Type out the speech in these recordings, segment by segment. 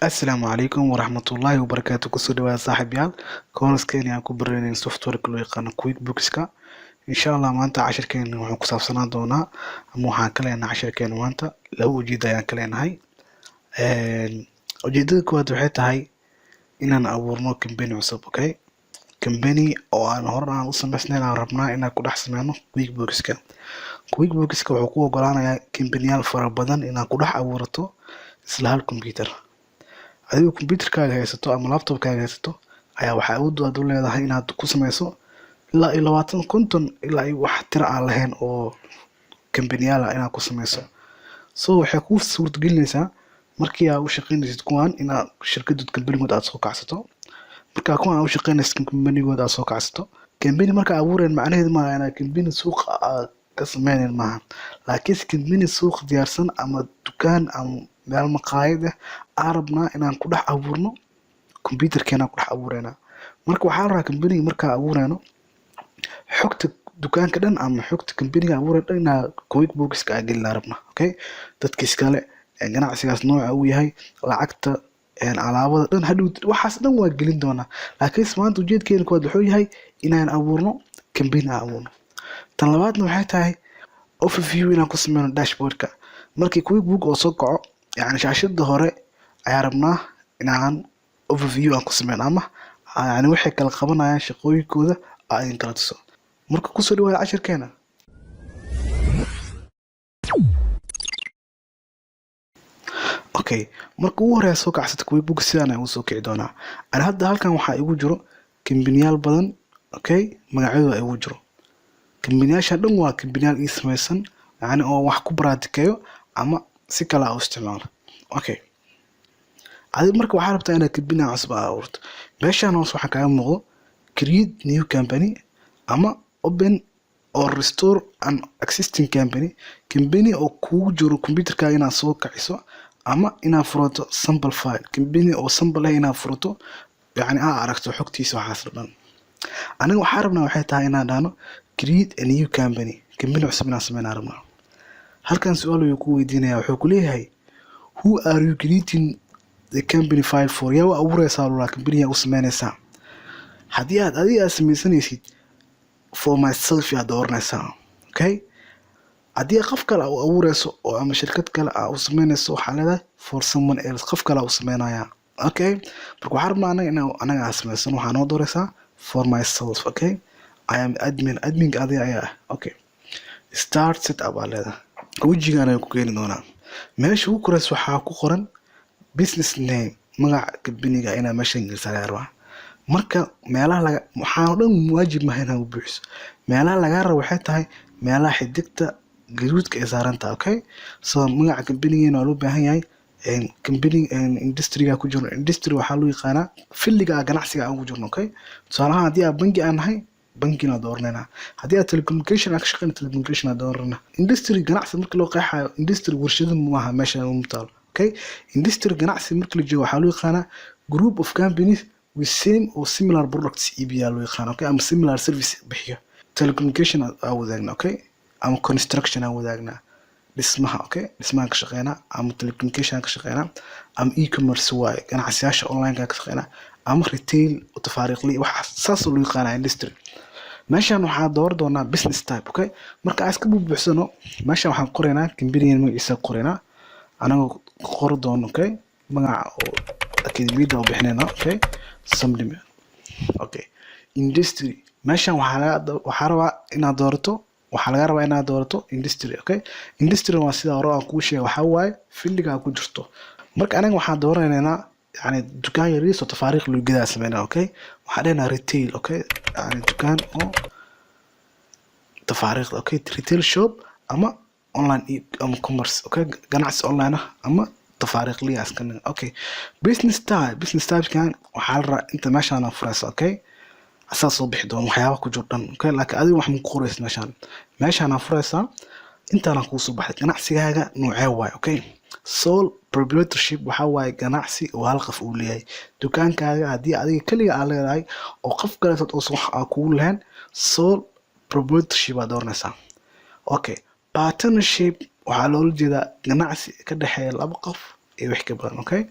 Asalaamu calaykum waraxmatullaahi wabarakaatu. Kusoo dhawaada, saaxiibyaal, course-keeni aan ku baranayno software-ka loo yaqaano QuickBooks-ka. Insha Allah maanta cashirkeena wuxuu ku saabsanaan doonaa ama waxaan ka leenahay cashirkeena maanta laba ujeeda ayaan ka leenahay. Ujeedada koowaad waxay tahay inaan abuurno company cusub, okay, company oo aan hore aan u samaysnayn aan rabnaa inaan ku dhex sameyno QuickBooks-ka. QuickBooks-ka wuxuu ku ogolaanayaa company-yaal fara badan inaad ku dhex abuurato isla hal computer. Adigoo computerkaaga haysato ama laptopkaaga haysato ayaa waxaa awood aad u leedahay inaad ku sameyso ilaa iyo 20, 50, ilaa iyo wax tiro aan lahayn oo company-yaal ah inaad ku sameyso. So waxay kuu suurtagelinaysaa markii aad u shaqeynaysid kuwan inaad shirkadda company-good aad soo kacsato. Markaa kuwan aad u shaqeynaysid, company-good aad soo kacsato. Company markaa abuureen macnaheedu maaha inaad company suuqa aad ka sameynayn maaha, laakiinse company suuq diyaarsan ama dukaan ama meel maqaayad ah aan rabnaa inaan ku dhex abuurno computerkeena ku dhex abuureynaa. Marka waxaa la rabaa company markaa abuureyno xogta dukaanka dhan ama xogta company-ga abuurey dhan inaa QuickBooks-ka aan gelina rabnaa, okay, dadka iskale, ganacsigaas nooca uu yahay, lacagta, alaabada dhan hadhow, waxaas dhan waa gelin doonaa. Laakiinse maanta ujeedkeena koowaad wuxuu yahay inaan abuurno company aan abuurno. Tan labaadna waxay tahay overview inaan ku sameyno dashboardka. Markii QuickBook oo soo kaco, yacni shaashada hore ayaa rabnaa inaan overview aan ku sameyno ama yani waxay kala qabanayaan shaqooyinkooda aan idin kala tuso. Marka kusoo dhawaada cashirkeena. Okay, marka ugu horeya soo kacsata QuickBook sidaan ayaan usoo kici doonaa. Ani hadda halkan waxaa igu jiro kambaniyaal badan, okay, magacyadooda igu jiro. Kambaniyaashan dhan waa kambaniyaal ii sameysan, yacni oo wax ku baraatikeeyo ama si kale aa u isticmaalo. Okay, adiga marka waxaa rabtaa inaad company cusub aa abuurto. Meeshaan hoos waxaa kaaga muuqdo create new company ama open or restore an existing company, company oo kugu jiro computerkaaga inaad soo kaciso ama inaad furato sample file, company oo sample ah inaad furato, yacni aa aragto xogtiisa, waxaas oo dhan. Aniga waxaa rabnaa waxay tahay inaan dhahno create a new company, company cusub inaan sameynaa rabnaa. Halkan su-aal ayuu ku weydiinaya. Wuxuu ku leeyahay, "Who are you creating the company file for?" Yaa u abuureysaa lulaa, company yaa u sameyneysaa? Haddii aad adiga aad sameysanaysid, for myself yaad dooranaysaa, okay. Haddii qof kale aa u abuureyso oo ama shirkad kale aa u sameyneyso, waxaa leedahay for someone else, qof kale aa u sameynayaa, okay. Marka waxaa rabnaa anaga inaa anaga aan sameysano. Waxaa noo dooreysaa for myself. Okay, I am admin, adminka adiga ayaa ah. Okay, start setup aa leedahay. Wejigaan ayaan ku keeni doonaa. Meesha ugu koreysa waxaa ku qoran business name, magaca company-ga inaa meeshan gelisaa laga rabaa. Marka meelaha laga waxaa oo dhan waajib maaha inaad u buuxiso. Meelaha lagaa rabo waxay tahay meelaha xidigta gaduudka ay saaran tahay, okay. So magaca company-geena waa loo baahan yahay, company industry-ga ku jirno. Industry waxaa loo yaqaanaa field-iga ganacsiga aan ugu jirno, okay. Tusaale ahaan, haddii aan bangi aan nahay, bangina dooranayna. Haddii aad telecommunication aan ka shaqeyna, telecommunication aan dooranayna. Industry ganacsi marka loo qeexayo, industry warshado maaha meesha uma taalo, okay. Industry ganacsi marka la joogo waxaa loo yaqaanaa group of companies with same or similar products iibiyaa loo yaqaana, okay, ama similar service bixiyo. Telecommunication aa wadaagna, okay, ama construction aan wadaagnaa, dhismaha, okay, dhismahan ka shaqeynaa ama telecommunication ka shaqeynaa ama e-commerce waaye, ganacsiyasha online ka shaqeynaa, ama retail tafaariiqli, waxaas saas loo yaqaanaa industry. Meeshan waxaa dooran doonaa business type, okay. Marka aan iska buubuuxsano, meeshan waxaan qoraynaa company magaciisa qoraynaa, anagoo qori doono, okay, magaca oo akademiyadda u bixinayna, okay, something. Okay, industry meeshan waxaa rabaa inaad doorato, waxaa laga rabaa inaad doorato industry, okay. Industry waa sida hore aan kuu sheegay, waxaa waaye field-iga ku jirto. Marka anaga waxaan dooranaynaa yani dukaan yariis oo tafaariiq lagu gadaa sameynaa, okay. Waxaan dhehnaa retail, okay, yani dukaan oo tafaariiqda, okay, retail shop ama online ama commerce, okay, ganacsi online ah ama tafaariiqliya iska. Okay, business type, business type-kan waxaa la rabaa inta meeshaan furaysa, okay, asaa soo bixi doona waxyaaba ku jiro dhan, okay. Laakiin adiga wax ma ku qoraysa meeshaan. Meeshaan furaysaa, intaana kuu soo baxday ganacsigaaga noocee waaye, okay. Sole proprietorship waxaa waaye ganacsi oo hal qof uu leeyahay. Dukaankaaga haddii adiga keliga aad leedahay oo qof kaleetood uusan wax aa kugu lahayn, sole proprietorship aad dooranaysaa, okay. Partnership waxaa loola jeedaa ganacsi ka dhexeeya laba qof iyo wix ka badan. Okay,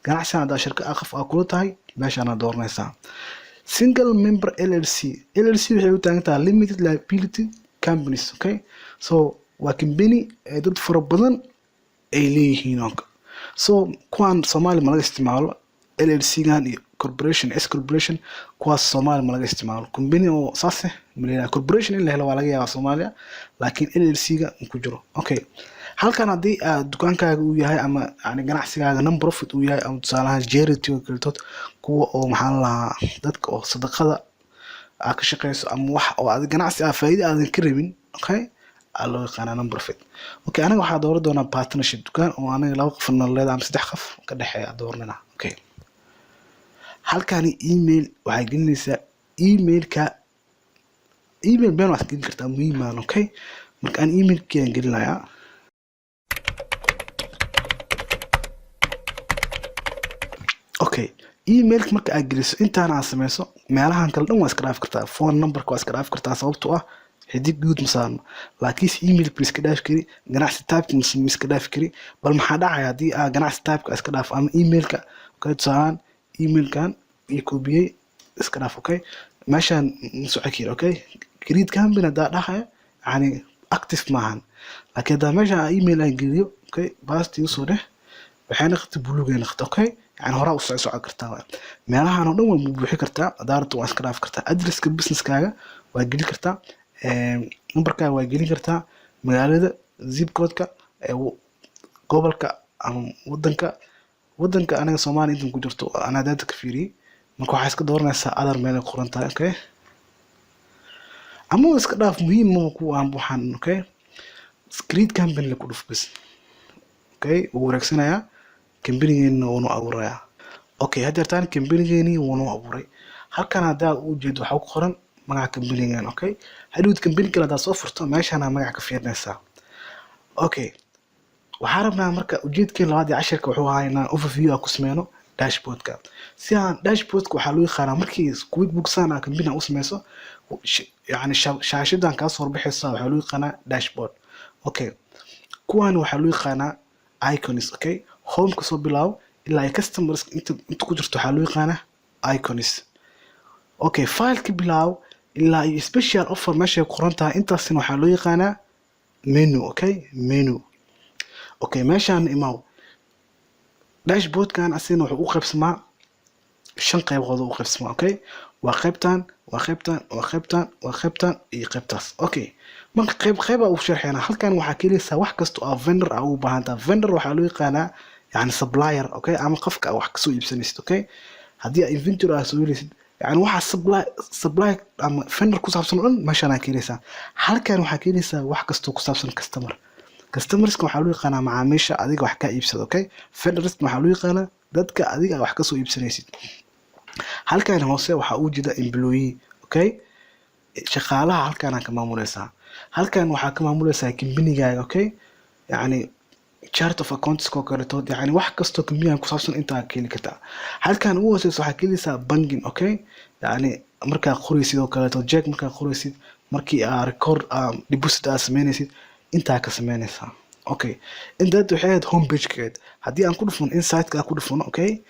ganacsigan haddaa shirka ah qof aa kula tahay, meeshaana dooranaysaa. Single member LLC. LLC waxay u taagan tahay limited liability companies. Okay, so waa company ee dad fara badan ay leeyihiin. So kuwaan Soomaali ma laga isticmaalo. LLC gan iyo corporation, S corporation, kuwaas Soomaali ma laga isticmaalo. Company oo saas eh ma leeyahay. Corporation in la helo waa laga yaabaa Soomaaliya, laakiin LLC ga ku jiro. Okay, halkan haddii aad dukaankaaga uu yahay ama yani ganacsigaaga non profit uu yahay, ama tusaalahaan charity oo kaletood, kuwa oo maxaa la lahaa, dadka oo sadaqada aad ka shaqeyso, ama wax oo aad ganacsi ah faa'iido aadan ka rabin, okay, aa loo yaqaanaa non profit. Okay, aniga waxaa dooran doonaa partnership, dukaan oo aniga laba qof nololeed ama saddex qof ka dhexeeya dooranina. Okay, halkani email waxay gelinaysaa emailka. Email been waad gelin kartaa, muhiimaan. Okay, marka aan emailkiyaan gelinayaa. Okay, emailka marka aad geliso, intaan aad sameyso, meelahan kale dhan waa iska dhaafi kartaa. Phone numberka waa iska dhaafi kartaa, sababtoo ah xidig guud ma saarno. Laakiinse emailka ma iska dhaafi kari, ganacsi typeka ma iska dhaafi kari. Bal maxaa dhacaya haddii aa ganacsi typeka iska dhaafo ama emailka? Okay, tusaalaan emailkan iyo koobiyey iska dhaaf. Okay, meeshaan ma soco kari. Okay, create company haddaa dhahaya, yani active maahan. Laakiin haddaa meeshaan email aan geliyo, okay, paste usoo dheh, waxay noqotay buluugay noqotay. Okay, yani horaa u socon kartaa waay. Meelahan oo dhan waa buuxi kartaa. Haddaa rabto waa iska dhaafi kartaa. Addresska businesskaaga waa gelin kartaa, numberkaaga waa gelin kartaa, magaalada, zip codeka, gobolka ama wadanka. Wadanka aniga Soomaaliya intan ku jirto anaa data ka fiiriyey. Marka waxaa iska dooranaysaa other meel ay qoran tahay. Okay, ama iska dhaaf, muhiim ma ku aan waxaan. Okay, create company la ku dhuf bas. Okay, wuu wareegsanayaa, companygeena wuunu abuurayaa. Okay, haddeertaan companygeeni wuunu abuuray. Halkan haddaa u jeedo waxaa ku qoran magaca companygan. Okay, hadhowd company kale haddaa soo furto, meeshaana magaca ka fiirinaysaa. Okay, waxaa rabnaa marka ujeedkeen labaad ee cashirka wuxuu ahaa inaan overview aan ku sameyno dashboardka. Si aan dashboardka waxaa loo yaqaanaa markii QuickBooks aan company u sameyso, yani shaashadan kaa soo horbaxaysa waxaa loo yaqaanaa dashboard. Okay, kuwaan waxaa loo yaqaanaa icons. Okay, home ka soo bilaabo ilaa ay customers inta ku jirto waxaa loo yaqaanaa icons. Okay, file ka bilaabo ilaa iyo special offer meeshay ku qoran tahay, intaasina waxaa loo yaqaanaa menu. Okay, menu. Okay, meeshaan imaw. Dashboardkan asigana wuxuu u qaybsamaa shan qaybood u qaybsamaa. Okay, waa qaybtan, waa qaybtan, waa qaybtan, waa qaybtan iyo qaybtaas. Okay, marka qayb qayba u sharxeynaa. Halkan waxaa ka helaysaa wax kasta oo vendor aa ugu baahan tahay. Vendor waxaa loo yaqaanaa yani supplier, okay, ama qofka wax kasoo iibsanaysid. Okay, haddii aad inventory aa soo helaysid, yani waxa supply ama vendor ku saabsan oo dhan meeshaan aa ka helaysaa. Halkan waxaa ka helaysaa wax kastoo ku saabsan customer. Customerska waxaa loo yaqaanaa macaamiisha adiga wax kaa iibsada. Okay, vendorska waxaa loo yaqaanaa dadka adiga wax kasoo iibsanaysid. Halkan hoose waxaa u jeeda employee. Okay, shaqaalaha halkaanaa ka maamuleysaa. Halkan waxaa ka maamuleysaa companygaaga. Okay, yani chart of accounts oo kaleeto, yani wax kastoo companyga ku saabsan intaa ka heli kartaa. Halkan ugu hooseysa waxaa ka helaysaa banking. Okay, yani markaa qoraysid oo kaleeto check, markaa qoraysid, markii aa record deposit aa sameynaysid, intaa ka sameynaysaa. Okay, intaad waxay ahayd home page-keed. Haddii aan ku dhufano insight-ka aan ku dhufano, okay,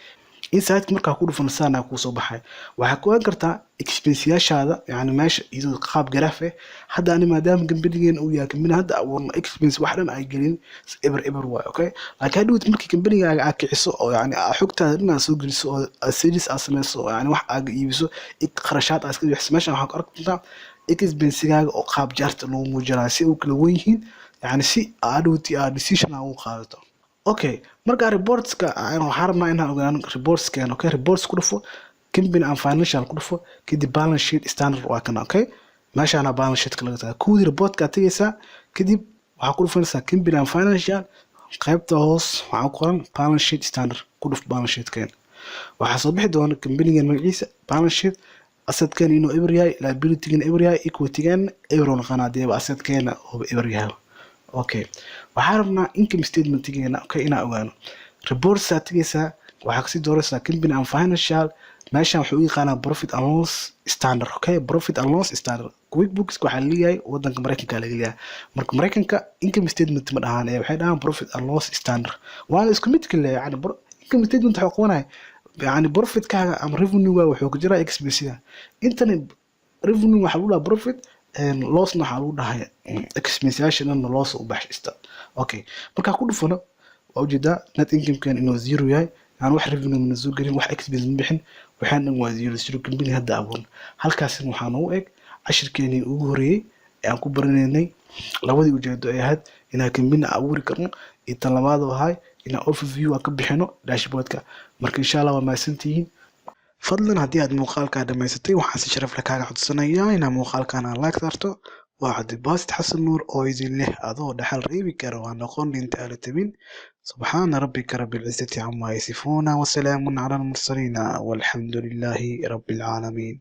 insight markaa ku dhufano, saana kuusoo baxay. Waxaa ku ogaan kartaa expense-yaashaada, yani meesha iyadoo qaab graph eh. Hadda ani maadaama companygeena uu yahay company hadda abuurno, expense wax dhan ay gelin, eber eber waay. Okay, laakiin hadhowt markii companygaaga aad kiciso oo yani aa xogtaada dhan aad soo geliso oo aad sales aad sameyso oo yani wax aad iibiso, qarashaad aad iska bixiso, meeshan waxaa ku arki doontaa expense-gaaga oo qaab chart lagu muujinayo si uu kala wen yihiin, yani si hadhowti aad decision aad ugu qaadato. Okay, marka reportska waxaan rabnaa inaan ogaano reportskeena. Okay, reports ku dhufo, company and financial ku dhufo, kadib balance sheet standard waa kana. Okay, meeshaana balance sheetka laga tagaa. Kuwii reportka aad tegaysaa, kadib waxaa ku dhufanaysaa company and financial, qaybta hoos waxaa ku qoran balance sheet standard. Ku dhuf balance sheetkeen. Waxaa soo bixi doona companygan magaciisa, balance sheet, assetkeena inuu eber yahay, liabilitygeena eber yahay, equitygeena eber uu noqonaa haddii assetkeena uu eber yahay. Okay, waxaa rabnaa income statementgeena, okay, inaan ogaano. Reports aad tegaysaa, waxaa kasii dooraysaa company and financial. Meeshan wuxuu u yaqaanaa profit and loss standard. Okay, profit and loss standard QuickBooks waxaa leeyahay wadanka Mareykanka laga leeyahay. Marka Mareykanka income statement ma dhahaan ee waxay dhahaan profit and loss standard, waana isku mid kale. Yani income statement wuxuu qabanaya, yani profitkaaga ama revenue wuxuu ku jiraa expense. Intani revenue waxaa lagu dhahaa profit, lossna waxaa lagu dhahay expense-yaasha dhan loss u baxshista. Okay, markaa ku dhufano, waa ujeedaa net income-kan inuu zero yahay, yani wax revenue mana soo gelin, wax expense ma bixin, waxaan dhan waa zero zero. Company hadda abuuran. Halkaasina waxaa noogu eg cashirkeenii ugu horeeyey ee aan ku baranaynay labadii ujeedo ay ahayd inaan company abuuri karno iyo tan labaad oo ahay inaan overview aan ka bixino dashboardka. Marka insha Allah waa mahadsantihiin. Fadlan haddii aad muuqaalkaa dhamaysatay, waxaan si sharaf leh kaaga codsanayaa inaad muuqaalkan aan like saarto. Waa Cabdibaasit Xasan Nuur oo idin leh: adoo dhaxal reebi kara waa noqon dhinta ala tabin. Subxaana rabbika rabbi alcizati camaa yasifuuna, wasalaamun cala almursaliina, walxamdu lilaahi rabbi alcaalamiin.